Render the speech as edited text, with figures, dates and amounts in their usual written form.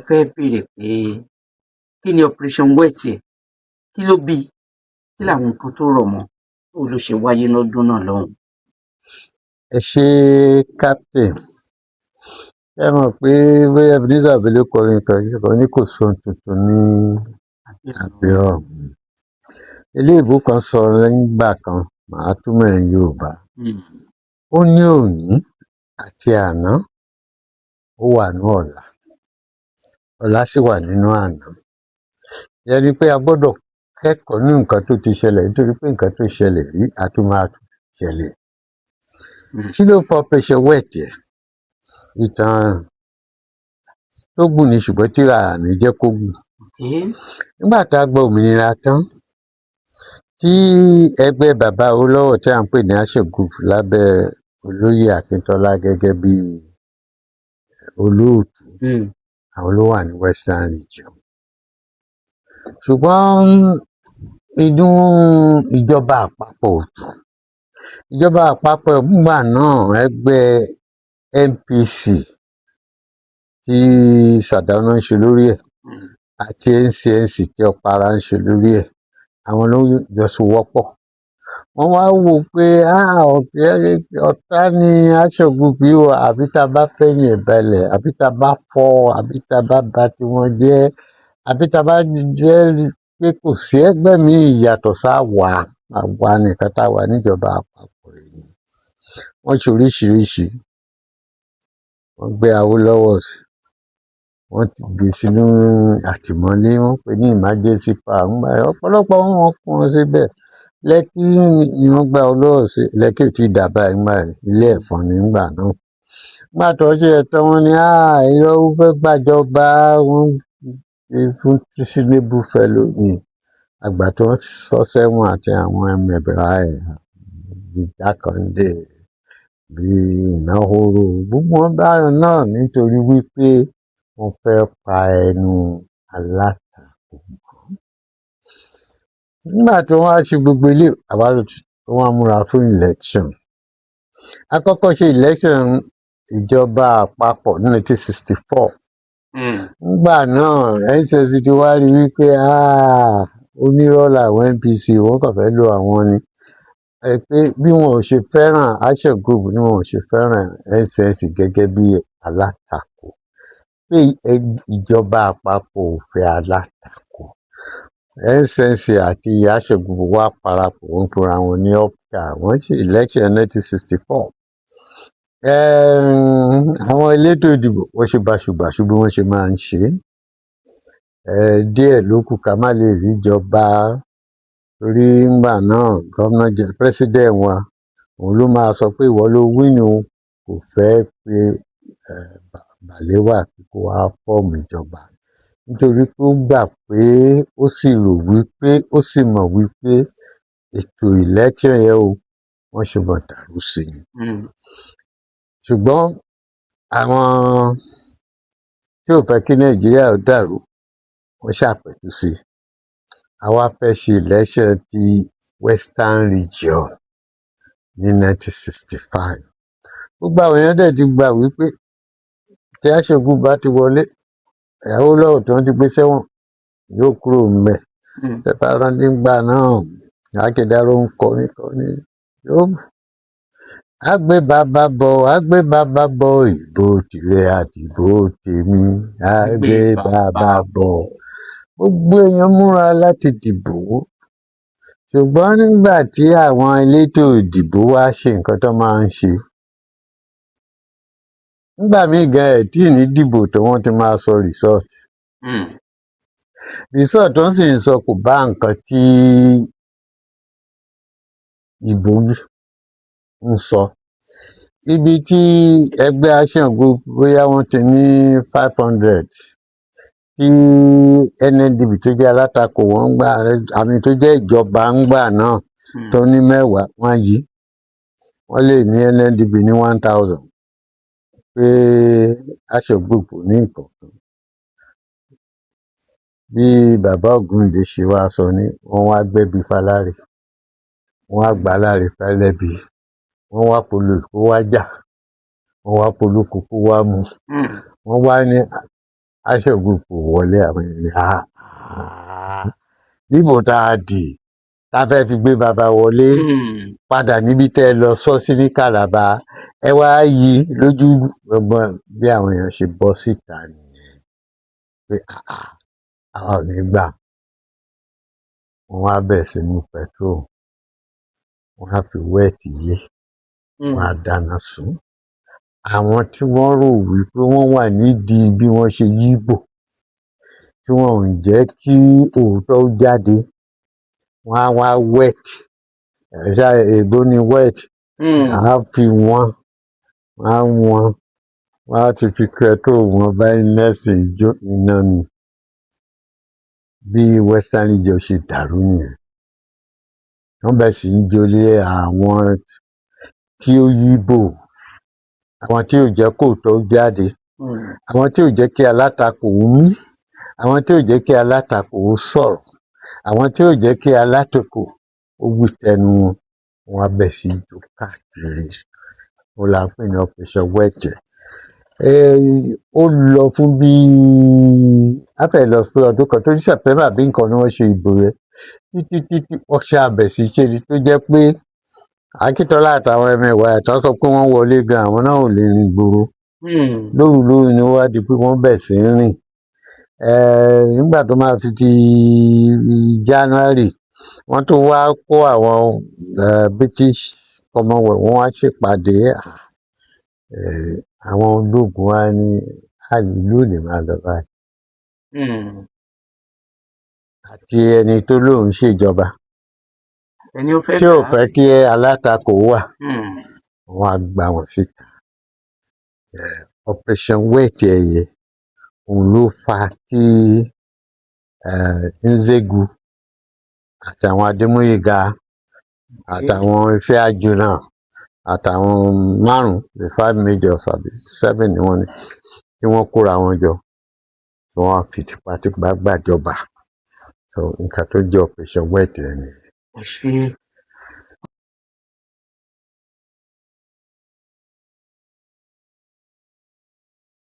Fẹ́ béèrè pé kí ni Operation Wetie, kí ló bí, kí làwọn nǹkan tó rọ̀ mọ́, báwo ló ṣe wáyé lọ́dún náà lọ́hùn? Ẹ ṣe, captain. Ẹ mọ̀ pé bóyá Ebenezer Obey ló kọrin kan yìí kan ní kò sóhun tuntun ní abẹ́ ọ̀run. Eléèbó kan sọ nígbà kan, màá túmọ̀ ẹ̀ ní Yorùbá. Ó ní òní àti àná, ó wà ní ọ̀la, ọ̀la sì wà nínú àná. Ìyẹn ni pé a gbọ́dọ̀ kẹ́kọ̀ọ́ ní nǹkan tó ti ṣẹlẹ̀, nítorí pé nǹkan tó ṣẹlẹ̀ rí á tún máa ṣẹlẹ̀. Kí ló fa Operation Wetie? Ìtàn tó gùn ni, ṣùgbọ́n tíra ní jẹ́ kó gùn. Nígbà tá a gba òmìnira tán, tí ẹgbẹ́ bàbá Awólọ́wọ̀ tí à ń pè ní Action Group lábẹ́ olóyè Akíntọ́lá gẹ́gẹ́ bí olóòtú, àwọn ló wà ní Western Region, ṣùgbọ́n inú ìjọba àpapọ̀ ò dùn. Ìjọba àpapọ̀ nígbà náà, ẹgbẹ́ NPC tí Sardauna ń ṣe lórí ẹ̀ àti NCNC tí Ọ̀para ń ṣe lórí ẹ̀, àwọn ló jọ sowọ́pọ̀. Wọ́n wá wò ó pé ọ̀tá ni Action Group yìí o, àbí tá a bá fẹ̀yìn ẹ̀ balẹ̀, àbí tá a bá fọ́, àbí tá a bá ba tiwọn jẹ́, àbí tá a bá jẹ́ pé kò sí ẹgbẹ́ míì yàtọ̀ sáwa, àwa nìkan tá a wà níjọba àpapọ̀ yìí. Wọ́n ṣe oríṣiríṣi. Wọ́n gbé Awólọ́wọ̀ sí, wọ́n ti gbé sínú àtìmọ́lé, wọ́n pè ní emergency power ńgbà yẹn. Ọ̀pọ̀lọpọ̀ wọn kó wọn síbẹ̀. Lẹ́kí ni wọ́n gbé Awólọ́wọ̀ sí. Lẹ́kí ò tíì dà báyìí ńgbà yẹn, ilé ẹ̀fọn ní ńgbà náà. Nígbà tó ṣe ẹ̀ tán, wọ́n ní irọ́, ó fẹ́ gbàjọba. Wọ́n gbé fún treasonable fellow ní àgbà tó ń sọ sẹ́wọ̀n àti àwọn ẹmẹ̀wà ẹ̀ bíi Jákàndé, bíi Ìnáhóró, gbogbo wọn báyọ̀ náà, nítorí wípé wọ́n fẹ́ pa ẹnu alátakò mọ́. Nígbà tó wá ṣe gbogbo ilé, àwa wọ́n múra fún election. A kọ́kọ́ ṣe election ìjọba àpapọ̀ ní 1964. Nígbà náà, NCNC ti wá rí wípé onírọ́ làwọn NPC, wọ́n kàn fẹ́ lo àwọn ni, pé bí wọn ò ṣe fẹ́ràn Action Group ni wọn ò ṣe fẹ́ràn NCNC gẹ́gẹ́ bí alátakò, pé ìjọba àpapọ̀ ò fẹ́ alátakò. NCNC àti Action Group wá parapọ̀, wọ́n fúnra wọn ní UPGA, wọ́n ṣe election 1964. Àwọn elétò ìdìbò, wọ́n ṣe báṣubàṣu bí wọ́n ṣe máa ń ṣe é. Díẹ̀ ló kù ká má lè rí ìjọba, torí ńgbà náà gómìnà, president wa, òun ló máa sọ pé ìwọ ló win o. Kò fẹ́ pé Balewa kó wá form ìjọba, nítorí pé ó gbà pé, ó sì rò wípé, ó sì mọ̀ wípé ètò election yẹn o, wọ́n ṣe mọ̀dàrú sí ni. Ṣùgbọ́n àwọn tí ò fẹ́ kí Nàìjíríà ó dàrú, wọ́n ṣàpẹ̀tù sí i. Àwa fẹ́ ṣe election ti Western Region ní 1965. Gbogbo àwọn èèyàn dẹ̀ ti gbà wípé tí Action Group bá ti wọlé, Awólọ́wọ̀ tí wọ́n ti gbé sẹ́wọ̀n yóò kúrò ńbẹ̀. Tẹ́ bá rántí ńgbà náà, Akédáró ń kọrin kọrin, yóò á gbé bàbá bọ̀, á gbé bàbá bọ̀, ìbò tìrẹ àti ìbò tèmi, á gbé bàbá bọ̀. Gbogbo èèyàn múra láti dìbò, ṣùgbọ́n nígbà tí àwọn elétò ìdìbò wá ṣe nǹkan tó máa ń ṣe nígbà míì gan, ẹ̀ tí ì ní dìbò tó, wọ́n ti máa sọ result. Result tó ń sì ń sọ kò bá nǹkan tí ìbò ń sọ. Ibi tí ẹgbẹ́ Action Group bóyá wọ́n ti ní 500, tí NNDP tó jẹ́ alátakò wọ́n ń gbà, àmì tó jẹ́ ìjọba ń gbà náà tó ní 10, wọ́n yí, wọ́n lè ní NNDP ní 1000, pé Action Group ò ní nǹkan kan. Bí bàbá Ògúndé ṣe wá sọ ní, wọ́n wá gbẹ́bí fáláre, wọ́n wá gbà á láre fẹ́lẹ́bí, wọ́n wá polo kó wá jà, wọ́n wá polúkú kó wá mu. Wọ́n wá ní Action Group wọlé. Àwọn ènìyàn, "Ah, níbo tá a dì tá a fẹ́ fi gbé bàbá wọlé padà níbi tẹ́ ẹ lọ sọ sí ní Calabar, ẹ wá yí lójú gbọgbọn." Bí àwọn èèyàn ṣe bọ́ síta nìyẹn pé, "Ah, ah, àwa ò ní gbà." Wọ́n wá bẹ̀ sí mú petrol, wọ́n á fi wet yé, wọ́n á dáná sun àwọn tí wọ́n rò wípé wọ́n wà nídìí bí wọ́n ṣe yíbò, tí wọn ò jẹ́ kí òótọ́ ó jáde. Wọ́n á wá wet ẹ̀ ṣá, èèbó ni wet. Á fi wọ́n, á wọ́n, wọ́n á ti fi petrol wọn báyìí nẹ́sìn jó iná ni. Bí Western Region ṣe dàrú nìyẹn. Wọ́n bẹ̀ sí ń jolé àwọn tí ó yíbò, àwọn tí ò jẹ́ kóòtọ́ ó jáde, àwọn tí ò jẹ́ kí alátakò ó mí, àwọn tí ò jẹ́ kí alátakò ó sọ̀rọ̀, àwọn tí ò jẹ́ kí alátakò ó wí tẹnu wọn. Wọ́n á bẹ̀ sí í jó káàkiri. Ó là ń pè ní Operation Wẹ̀jẹ̀. Ó lọ fún bíi, á fẹ́ lọ pé ọdún kan, torí September bí nǹkan ni wọ́n ṣe ìbò yẹn, títí títí wọ́n ṣe àbẹ̀ sí ṣe ni tó jẹ́ pé Akíntọ́lá àtàwọn ẹmẹ̀wà ẹ̀ tán sọ pé wọ́n wọlé gan, àwọn náà ò lè rìn gbòòrò. Lóru lóru ni ó wá di pé wọ́n bẹ̀ sí ń rìn. Nígbà tó máa fi di January, wọ́n tún wá kó àwọn British Commonwealth, wọ́n wá ṣèpàdé. Àwọn ológun wa ní ìlú ò lè máa lọ báyìí. Àti ẹni tó lóun ṣèjọba Ẹni ó fẹ́ tí ò gbà á. fẹ́ kí alátakò wà, wọ́n á gbà wọ́n síta. Operation Wet ẹ̀yẹ òun ló fa kí Nzegwu àtàwọn Adémúyìgá àtàwọn Ifeajuna àtàwọn márùn, the five majors àbí seven ni wọ́n ní, kí wọ́n kóra wọn jọ, tí wọ́n á fi tipátipá gbàjọba. So nǹkan tó jẹ́ Operation Wet ẹ̀ nìyẹn. Ẹ ṣé.